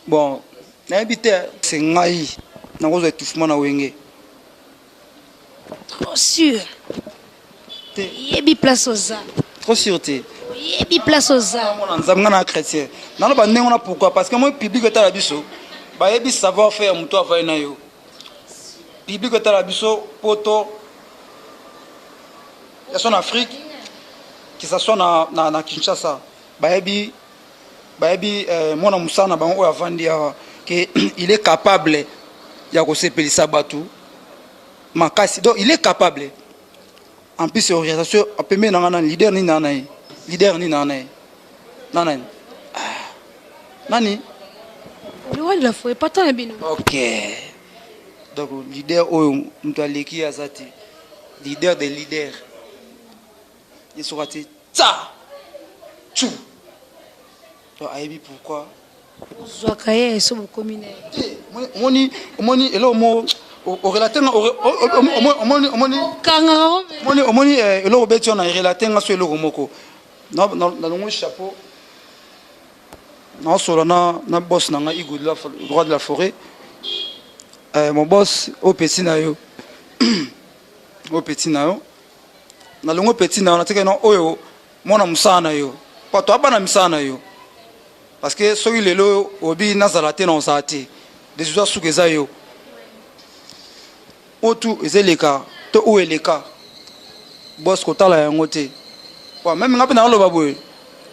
Bon, nayebi te, se ngai nakozwa étouffement na Wenge. Trop sûr te, yebi place oza. Trop sûr te. Oyebi place oza. Mona Nzambe, nga na chrétien, naloba ndenge wana. Pourquoi? Parce que moi, public etala biso, bayebi savoir faire moto avai na yo. Public etala biso poto ya so na Afrique, que ça soit na Kinshasa, bayebi mwana mosala na bango oyo avandi awa ke il est capable ya kosepelisa bato makasi. Donc il est capable. En plus, orientation pembeni na nga, nani leader nini na ye, leader nini na ye, na nani nani? Le roi de la forêt, patron na bino. Ok, donc leader oyo moto aleki ye aza te, leader de leader ye soki ati tsa tchu, donc ayebi pourquoi. Ozwaka ye so bokomi na ye. Omoni eloko mo orelate nga, omoni kangaka. Omoni eloko obeti wana, erelate nga so eloko moko. Nalongoli chapeau, naosola na boss na ngai Igo, roi de la forêt, mon boss oyo peti na yo, oyo peti na yo. Nalongo peti na yo, natikali na oyo mwana mosala na yo, po to abana misala na yo, parce que soki lelo obi nazala te, na ozala te, décision suka eza yo. Oyo tu eza eleka to oyo eleka, boss kotala yango te. Bon, même nga mpe nakoloba boye,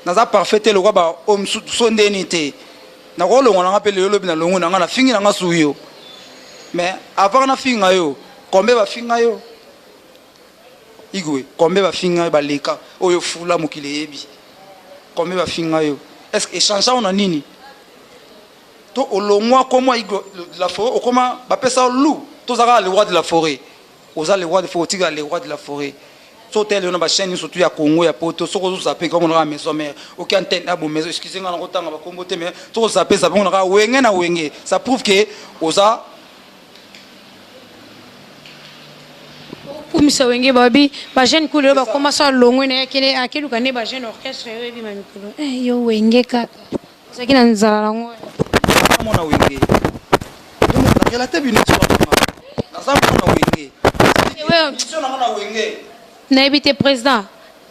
naza parfait te lokwa ba oyo mosusu so ndeni te. Nakolongola nga mpe lelo, lobi nalongo na nga, nafingi na nga su yo, mais avant nafinga yo, combien bafinga yo, Igwe? Combien bafinga yo baleka oyo fula mokili eyebi? Combien bafinga yo? Est ce que échange na nini to olongwa komwa Igwe de la forêt, okoma bapesa lu, tozalaka le roi de la forêt, oza le roi de forêt, otikala le roi de la forêt. So otali yo na bachaîne nyonso tu ya Congo, ya poto, soki ozozape kamonaka maison mère, oki antenne abo maison, excuse nga nakotanga bakombo te, mais soki ozape zape monaka Wenge na Wenge, ça prouve que oza Okumisa Wenge. Babi bajeune kulu oyo bakoma so alongwe na ye, akende akeluka nde bajeune orchestre oyo ebima mikolo. Yo Wenge kaka ozalaki na nzala nango. Mwana Wenge, narelate bino, naza mwana Wenge, mission nango na Wenge. Nayebi te, président,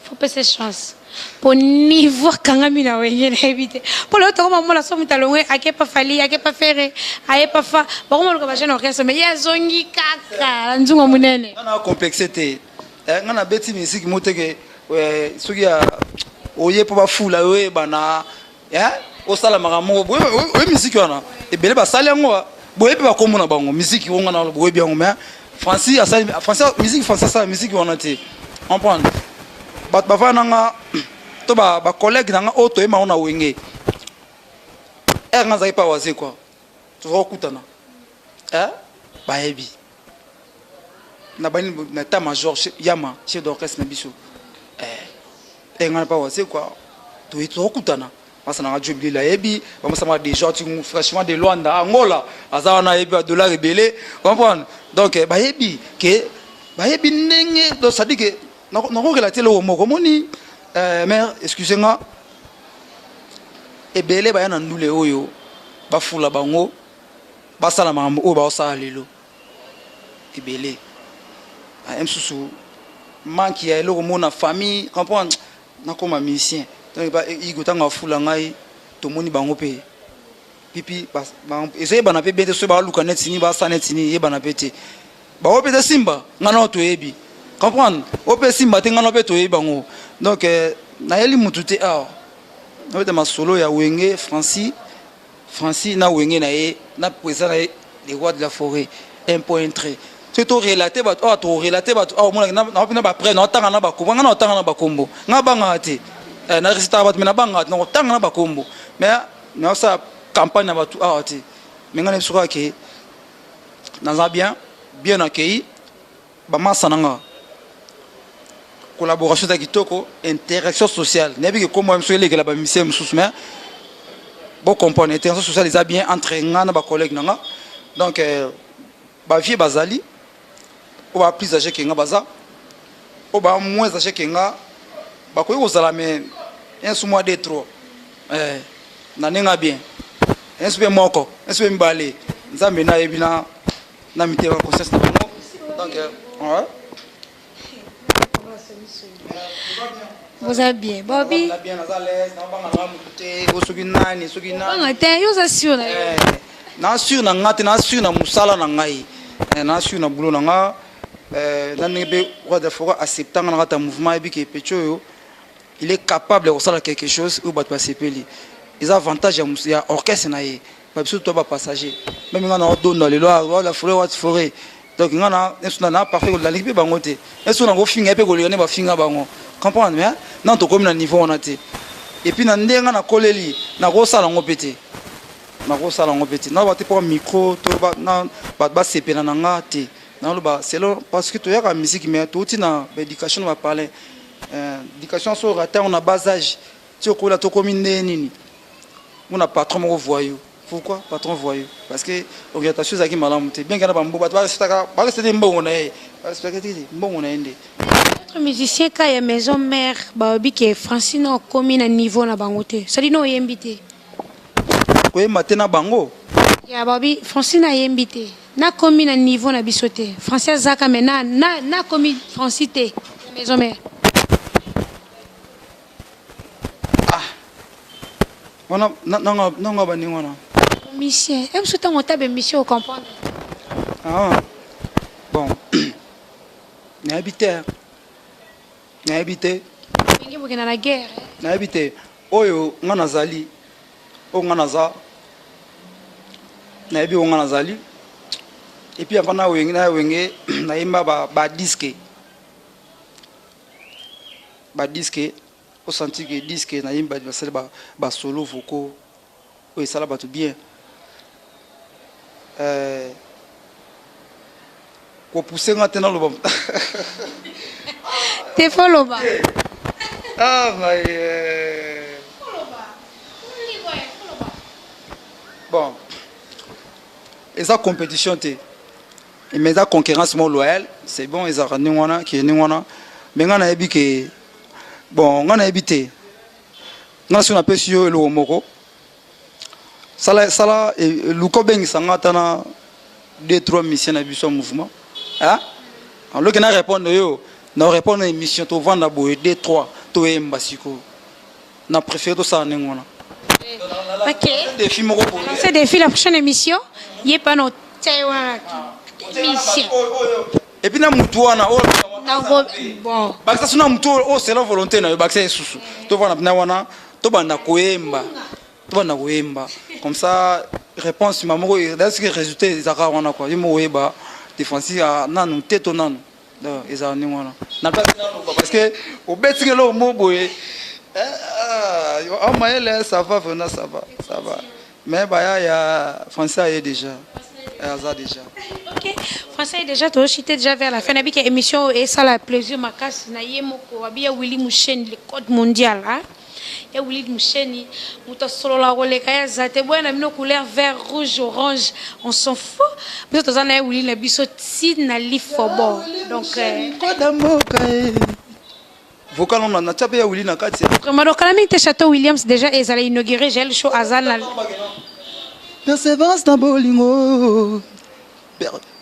faut pesa chance po niveau akangami na Wenge. Nayebi te mpo lelo tokoma mona so moto alongwe, akepa Fally, akepa Ferre, ayepa fa bakoma luka bajeune orchestre, mais ye azongi kaka na nzungu monene. Nga na complexe te. Nga nabeti musique mo teke soki ya oye mpo bafula yo oyebana. Eh? Osala makambo moko boye oye miziki wana ebele basali yango boyebi bakombo na bango miziki onga na boyebi yango mais Francis asali Francis miziki Francis asala miziki wana te comprendre bato bavanda na nga to ba ba collègue na nga oyo toyema ngo na wenge ere nga azalaki pa waze quoi tozokutana eh bayebi na bani na état major yama chef d'orchestre na biso eh eh nga na pa waze quoi tozokutana masa nanga joe bilili ayebi bamasama déjà ti fraîchement de Luanda Angola aza wana ayebi ba dollar ebele comprendre donc eh, bayebi ke bayebi ndenge donc ça dit que nakokela te eloko moko omoni euh, mère excusez nga ebele baya na ndule oyo bafula bango basala makambo oyo baosala lelo ebele mosusu manque ya eloko moko na famille comprendre nakoma musicien donc igo ntango afula ngai tomoni bango mpe pipi ezoyebana mpe bien te soki baluka neti nini basala neti nini eyebana mpe te bango mpe te simba ngai nao toyebi comprendre oyo mpe simba te ngai nao mpe toyebi bango donc eh, nayeli mutu te awa nabeta masolo ya wenge francis francis na wenge na ye na président na ye le roi de la forêt un point trait soki torelate bato awa torelate bato awa omonaki naopi na bapre naotanga na bakombo ngai naotanga na bakombo ngai abangaka te eh, na resitaka bato me nabangaka te nakotanga na bakombo mais naosala campagne na bato awa te me ngai na biso kaka ke naza bien bien akei bamasa na nga collaboration eza kitoko interaction sociale nayebi ke kombo ya biso elekela bamisie mosusu mais bocomprendre interaction sociale eza bien entre nga na bacollègue na nga donc euh, bavieux bazali oyo ba plus âgé ke nga baza oyo ba moins âgé ke nga bakoki kozala mais un sous mois deux trois eh, na ndenge bien un sous mpe moko un sous mpe mibale nzambe nayebi na na mitema conscience na bango donc euh, ouais. Boza bien Bobby. Bien naza l'aise na banga na mutu te soki nani soki nani. Banga te yo za sûr na yo. Eh, na sûr na nga te na sûr na musala na ngai. Eh, na sûr na boulot na nga. Eh, na ndenge pe roi de forêt acceptant nga na kata mouvement yebi ke pecho yo il est capable ya kosala quelque chose oyo bato basepeli eza avantage ya, ya orchestre na ye ba biso to ba passager meme nga na odonda lelo ah, la forêt wat forêt donc nga na na na parfait nalingi mpe bango te eso nango finga mpe koleka nde bafinga bango comprendre mais nan tokomi na niveau wana te et puis na ndenge nga nakoleli nakosala yango mpe te nakosala yango mpe te naloba te mpo micro to bato basepela na nga te naloba selon parce que toyaka musique mais touti na baéducation na bapalin euh, éducation so rate yango na bas âge ti okola tokomi nde nini mona patron moko voyou pourquoi patron voyou parce que orientation ezalaki malamu te bien que na bambo bato barespectaka barespecte mbongo na ye barespecte te mbongo na ye nde Autre musicien ka ya maison mère balobi ke Francine okomi na niveau na bango te sadi no oyembi te koyemba te na bango ya balobi Francine ayembi te nakomi na niveau na biso te Francine azaka mais na na nakomi Francis te ya maison mère Ah. Wana nanga nanga baninga wana. Mission. E biso tango tabe mission o comprendre. Ah. Bon. Nayebi te. Nayebi te. Ndenge bokenda na guerre. Nayebi te. Oyo nga nazali. Oyo nga naza. Nayebi oyo nga nazali. Et puis avant na wenge na wenge nayemba ba ba disque. Ba disque o sentir que disque na yemba basali ba ba solo vocaux oyo esala bato bien euh, kopousse nga te naloba te fo loba ah ngai euh... bon eza compétition te Mais eza concurrence moko loyale, c'est bon ezalaka ndenge wana ke ndenge wana mais ngai nayebi ke bon ngai nayebi te ngai soki napesi yo eloko moko sala sala eh, luka obengisa ngai ata na deux trois mission na biso ya mouvement hein aloki na répondre yo na répondre na émission tovanda boye deux trois toyemba sikoyo na préféré tosala ndenge wana Ok. Défi moko boye. C'est défi la prochaine émission. Ye pa no tse wana émission. Et puis na mutu wana oyo Nango bon. bakisa so na mutu oyo selon volonté na yo bakisa ye susu tovanda mpena wana tobanda koyemba. Tobanda koyemba comme ça, réponse ma moko soki résultat ezalaka wana quoi. Yo moko oyeba défensi nanu te to nanu. Donc ezala ndenge wana na place naloba, parce que obetiki eloko mo boye amayele. Ça va, vraiment, ça va, ça va. Mais baya ya français aye déjà, aza déjà. Ok, français déjà, tochite déjà vers la fin. Nabi ke émission esala plaisir makasi na ye moko abi ya Willy Musheni, le code mondial, hein? Ya Willy Musheni, moto asolola koleka ye aza te. Boya na bino couleur vert, rouge, orange, on s'en fout. Biso toza na ye Willy na biso ntina lifobo. Donc koda mboka e vocal wana natia mpe ya Willy na kati. Vraiment, donc kala mingi te, Château Williams déjà ezala inauguré. Jael Show aza na Persévérance na bolingo,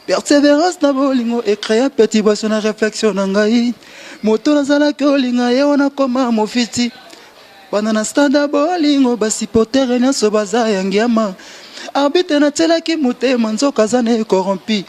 persévérance na bolingo ecréa perturbation na réflexion na ngai. Moto nazalaki olinga ye wana koma mofiti bana na stade ya bolingo. Basupporter nyonso baza ya ngiama. Arbitre natielaki motema, nzoka aza na ecorrompi.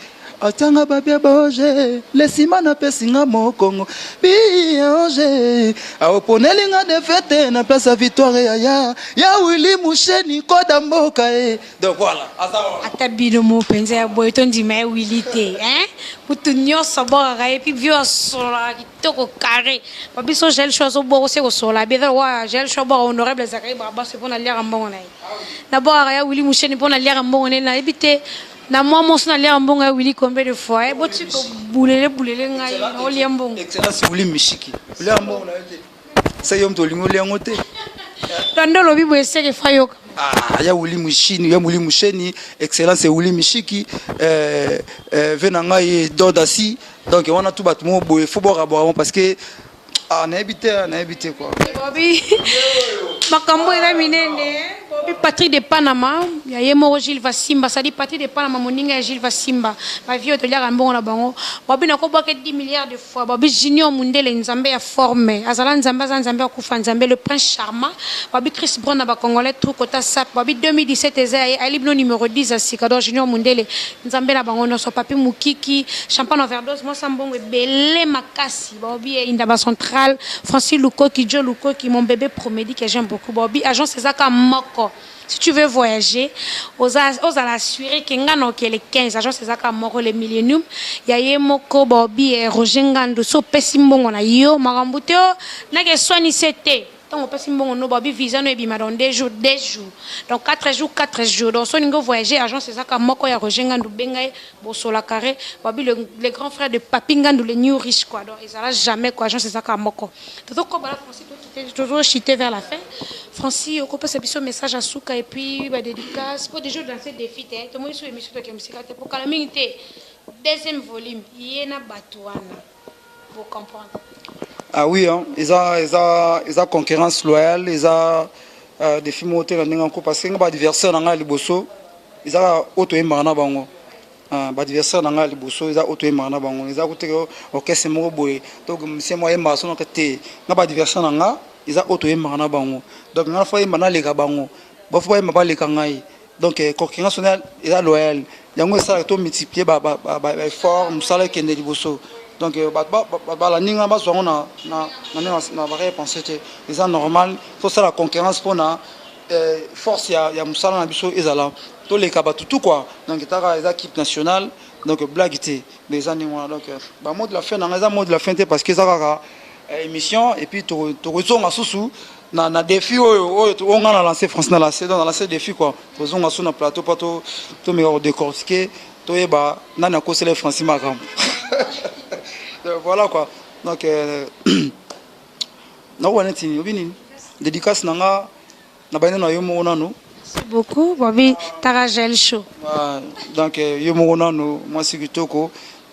Atianga babia boge lesima, napesinga mokongo bioge, aoponelinga défaite na place ya victoire. Yaya ya Willy Musheni, koda mboka e. Donc voilà, aza wana. Ata bino mo mpenza ya boye, tondima ye Willy te, hein? Mutu nyonso abwakaka ye mpi bio asololaka kitoko carré. Babiso Jael Show azobwaka ose kosolola bien wa. Jael Show abwaka honorable Zakari Barabas mpo naliaka mbongo na ye. Nabwakaka ya Willy Musheni mpo naliaka mbongo na ye. Nayebi te na mwa moso naliaka mbongo ya Willy combien de fois. Boti kobulele bulele ngai naolia mbongo. Excellence Willy Mishiki, olia mbongo na yo te. Se yo moto olingi olia yango te. To nde olobi boye seke fa yoka. Ah, ya Willy Mushini, ya Willy Musheni, excellence Willy Mishiki, ve na ngai Dodasi. Donc wana tu bato moko boye fo bwaka bwaka, parce que ah, nayebi te, nayebi te quoi. Bobi, makambo eza minene. Bobi Patrick de Panama ya ye moko Gilles Vasimba, sadi Patrick de Panama, moninga ya Gilles Vasimba, bavie oyo toliaka mbongo na bango. Bobi nakobwaka 10 milliards de fois. Bobi Junior Mundele, nzambe ya forme, azala nzambe, aza nzambe, akufa nzambe, le prince charmant. Bobi Chris Brown na bacongolais trou kota sap. Bobi 2017 eza ya ye, ayeli bino numéro 10 ya sika. Donc Junior Mundele, nzambe na bango nyonso. Papi Mukiki, champagne overdose, mwasa mbongo ebele makasi. Bobi Indaba Central, Francis Lukoki, Joe Lukoki, mon bébé Promédi que j'aime beaucoup. Bobi agence ezaka moko. Si tu veux voyager, ozala assuré ke nga na okele 15, agence ezaka moko, le Millennium ya ye moko Bobi Roger Ngandu. So opesi mbongo na yo, makambo te o nake eswanise te. Ntango opesi mbongo no, babi visa no ebima dans 2 jours, 2 jours, donc 4 jours, 4 jours. Donc so olingi voyager, agence ezaka moko ya Roger Ngandu. Benga ye, bosola carré. Babi le grand frère de Papi Ngandu, le new riche quoi. Donc ezala jamais quoi, agence ezaka moko. Tozokobala Francis, tozochite vers la fin. Francis, okopesa biso message ya suka et puis badédicace po déjà dans ce défi te. Tomoni so émission toke mosika te po kala mingi te, deuxième volume ye na bato wana bocomprendre. Ah oui, hein, eza concurrence loyale, eza défi moko te na ndenge yango, parce que nga baadversaire na ngai ya liboso eza oyo toyembaka na bango. Baadversaire na ngai ya liboso eza oyo toyembaka na bango. Eza kuteke orchestre moko boye to musicien moko ayembaka sonoka te. Nga baadversaire na nga eza oyo toyembaka na bango. Donc nga fo yemba naleka bango, bafo bayemba baleka ngai. Donc concurrence wana eza loyale, yango esalaka to multiplier baeffort, mosala ekende liboso. Donc bato balandi nga bazwa yango na baréponse te, eza normal. Tosala concurrence mpona force ya mosala na biso ezala toleka bato tu quoi. Donc etaka eza équipe nationale, donc blague te. Mais eza ndenge wana. Donc bamot de la fin na nga eza mot de la fin te, parce que eza kaka émission et puis tokozonga susu na défi oyo oyo nga na lancé. France na lancé, donc na lancé défi quoi. Tozonga su na plateau mpo tomeka kodécortiquer, toyeba nani akosela Francis makambo. Donc voilà quoi. Donc nakoba neti obi nini, dédicace na nga na bandi na yo moko nanu. Merci beaucoup, Bobi Tara Gel Show. Donc yo moko nanu, mwasi kitoko,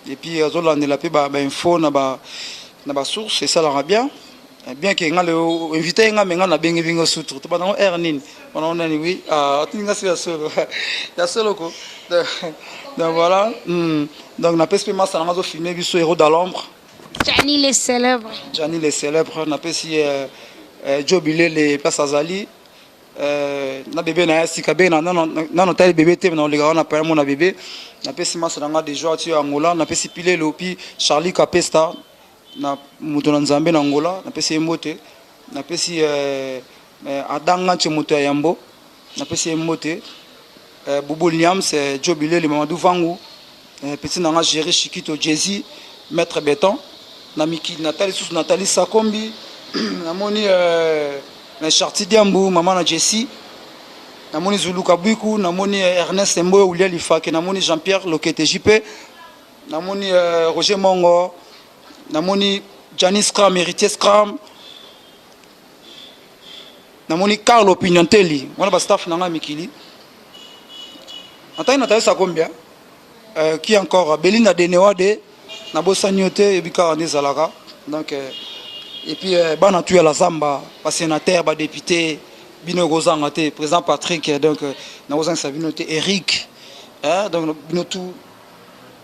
et puis azolandela mpe bainfo na basource, esalaka bien. Bien ke nga leo invité nga, me nga nabengi bingo sutre to banango aire nini banango nani. Oui, atindi nga so ya solo, ya solo ko. Donc voilà. Donc napesi mpe masa nanga azofilme biso, Héros dans l'ombre. Gianni le célèbre. Gianni le célèbre. Napesi Jo Bilele place azali na bébé na ye sika be nano tali bébé te na oleka wana paya mona bébé. Napesi masa na nga déjà ti Angola. Napesi Pilelo pi Charlie Kapesta na moto na Nzambe na Angola, napesi ye mbote. Napesi Adanga Ntie, moto ya yambo. Napesi ye mbote. Boubou Liams, Joe Bileli, Mamadou Vangu, petit na nga Jerry Chikito, Jay-Z, Maître Beton. Na mikili natali susu Nathalie Sakombi, namoni na Charti Diambu, mama na Jessie. Namoni Zulu Kabwiku, namoni Ernest Mboyo, William Lifake, namoni Jean-Pierre Lokete JP, namoni Roger Mongo, namoni Janice Scram, Héritier Scram, namoni Carlo Pignantelli, wana ba staff na nga mikili. Natali Nathalie Sakombia, qui encore Belinda Denewade, nabosani yo te, yebi kaka nde ezalaka. Donc et puis bana tu ya la Zamba, ba sénateur, ba député, bino ekozanga te, président Patrick, donc nakozangisa bino te, Eric, hein, donc bino tout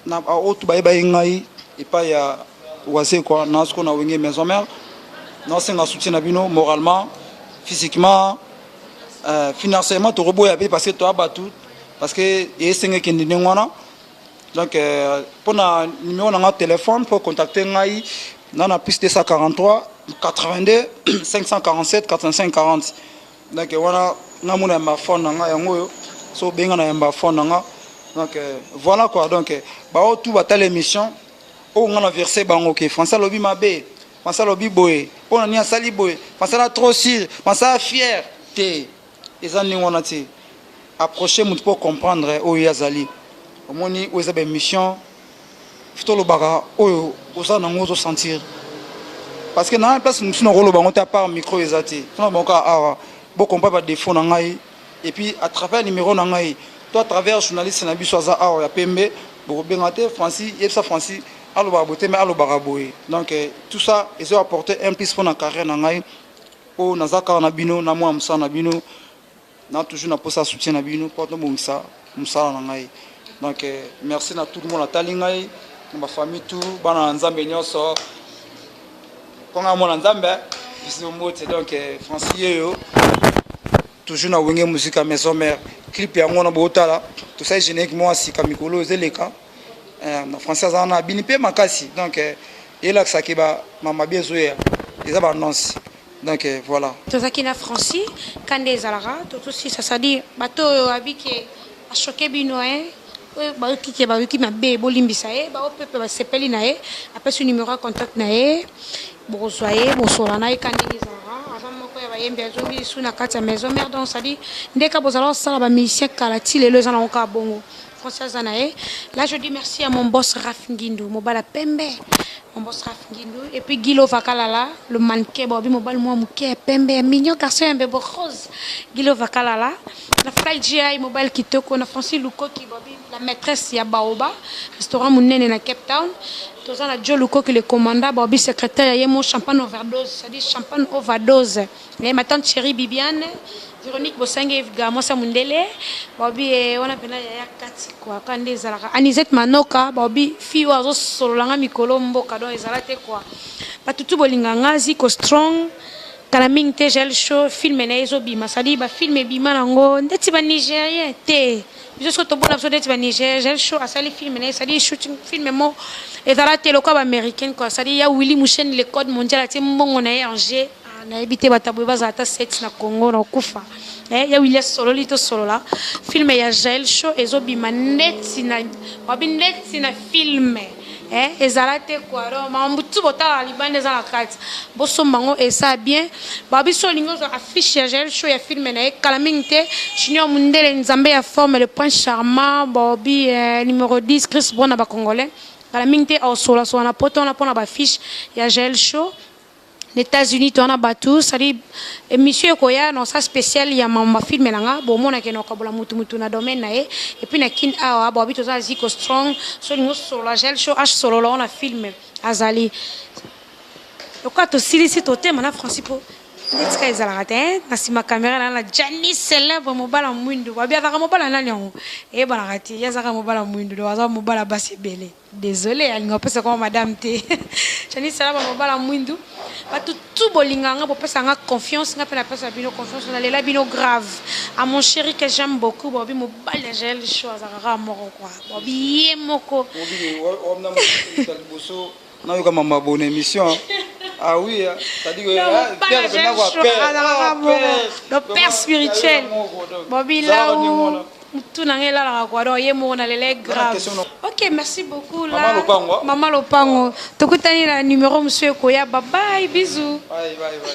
na oyo tu bayeba ye ngai epai ya Wazekwa, na siko na Wenge Maison Mère, naosenga soutien na bino moralement, physiquement, financièrement tokoboya pe parce que toya bato, parce que esenge ekende ndenge wana. Donc mpona numéro na nga téléphone mpo contacter ngai na plus 243 82 547 85 40. Donc wana namona yamba phone na nga yango oyo, so obenga na yamba phone na nga. Donc voilà quoi. Donc bao tu batala émission oyo nga na verse bango ke François alobi mabe, François alobi boye, mpona nini asali boye, François na trop sûr, François a fier te, eza ndenge wana te. Approche motu mpo comprendre oyo ye azali. Omoni oyo eza baémission, tolobaka oyo oza nango, ozosentir, parce que na place mosusu nakoloba yango te, à part micro eza te. Tona bango kaka awa, bocomprendre badéfaut na ngai, et puis à travers numéro na ngai to à travers journaliste na biso aza awa ya pembe, bokobenga te Francis, yebisa Francis alobaka boye te, mais alobaka boye. Donc tout ça ezo apporter un plus mpona carrière na ngai oyo naza kaka na bino na mwa mosala na bino, na toujours na posa soutien na bino mpo tobongisa mosala na ngai. Donc merci na tout le monde atali ngai, na bafamille tout, bana na Nzambe nyonso, mponga mwana Nzambe biso mbote. Donc Francis yeyo, toujours na Wenge Musica Maison Mère. Clip yango wana bootala, tosali générique moko ya sika mikolo ezeleka na Français aza wana, abini mpe makasi. Donc eyelakisaki bamamabi ezoya, eza baannonce. Donc voilà. Tozalaki na Francis kande ezalaka totosisa, c'est-à-dire bato oyo abiki achoquer bino, oyo bayoki ke bayoki mabe, bolimbisa ye. Bao pepe basepeli na ye, apesi numéro ya contact na ye, bokozwa ye, bosola na ye. Ka ndenge ezalaka, aza moko ya bayembi, azongi lisu na kati ya Maison Mère. Donc c'est-à-dire ndeka bozala kosala bamusicien kala ti lelo, eza nango kaka bongo. Français aza na ye. Là, je dis merci à mon boss Raf Ngindu, mobala pembe, mon boss Raf Ngindu, et puis Gilo Vakalala, le mannequin, bobi mobali mwa moke pembe, mignon garçon ya mbebo rose, Gilo Vakalala na Fly GI, mobile kitoko na Francis Lukoki, bobi la maîtresse ya Baoba restaurant monene na Cape Town. Toza na Joe Lukoki, le commandant, bobi secrétaire ya ye mo champagne overdose, c'est-à-dire champagne overdose. Et ma tante chérie Bibiane Véronique Bosange Evga, mwasi ya mondele, babi wana mpena yaya kati quoi. Ka nde ezalaka Anisette Manoka, babi fille oyo azosololanga mikolo mboka. Donc ezala te quoi, bato tu bolinga nga Ziko Strong. Kala mingi te, Gel Show film na ye ezobima, c'est-à-dire bafilm ebima nango ndeti banigérien te. Biso soki tobona biso neti banigérien, Gel Show asali film na ye, c'est-à-dire shooting film mo ezala te lokola baaméricaine quoi. C'est-à-dire ya Willy Musheni, le code mondial, atie mbongo na ye en jeu. Nayebi te bato boye bazala ata 7 na Congo na kokufa. Ya Willi asololi, tosolola film ya Jael Show ezobima neti na babi neti na film ezala te quoi. Donc makambo tu botalaka libanda eza na kati, bosomba yango, esa bien. Babi so olingi ozwa affiche ya Jael Show ya film na ye, kala mingi te. Junior Mundele, Nzambe ya forme, le prince charmant, bobi numéro 10, Chris Brown na bacongolais, kala mingi te aosolasola na poto wana mpona baaffiche ya Jael Show. Na États-Unis to wana bato, c'est-à-dire émission ekoya na osa spécial ya mama film na nga, bomonake na okabola mutu mutu na domaine na ye. Et puis na Kin awa, bobi toza Ziko Strong, so olingi osolola Gel Show h solola wana film azali lokola tosilisi totema na Francis mpo ndetika ezalaka te. Na nsima caméra na Jani célèbre, mobala mwindu, babi azalaka mobala nani yango eyebanaka te, ye azalaka mobala mwindu, donc aza mobala basi ebele. Désolé, alinga opesa koma madame te. Jani célèbre, mobala mwindu. Bato tu bolinga nga, bopesa nga confiance, nga mpe napesa bino confiance. Nalela bino grave. À mon chéri que j'aime beaucoup, bobi mobali ya Jael Show, azalaka kaka moko quoi, bobi ye moko. Liboso nayoka mama bonne émission. Ah oui, hein. C'est-à-dire que hein, père pena kwa père. Azalaka bongo, le père spirituel Bobi Lau, mutu na ngai elalaka kwa, donc ye moko nalela ye grave. Ok, merci beaucoup. Mama Lopango. Mama Lopango, tokutani na numéro mosusu ekoya. Babai, bisous. Bye bye bye.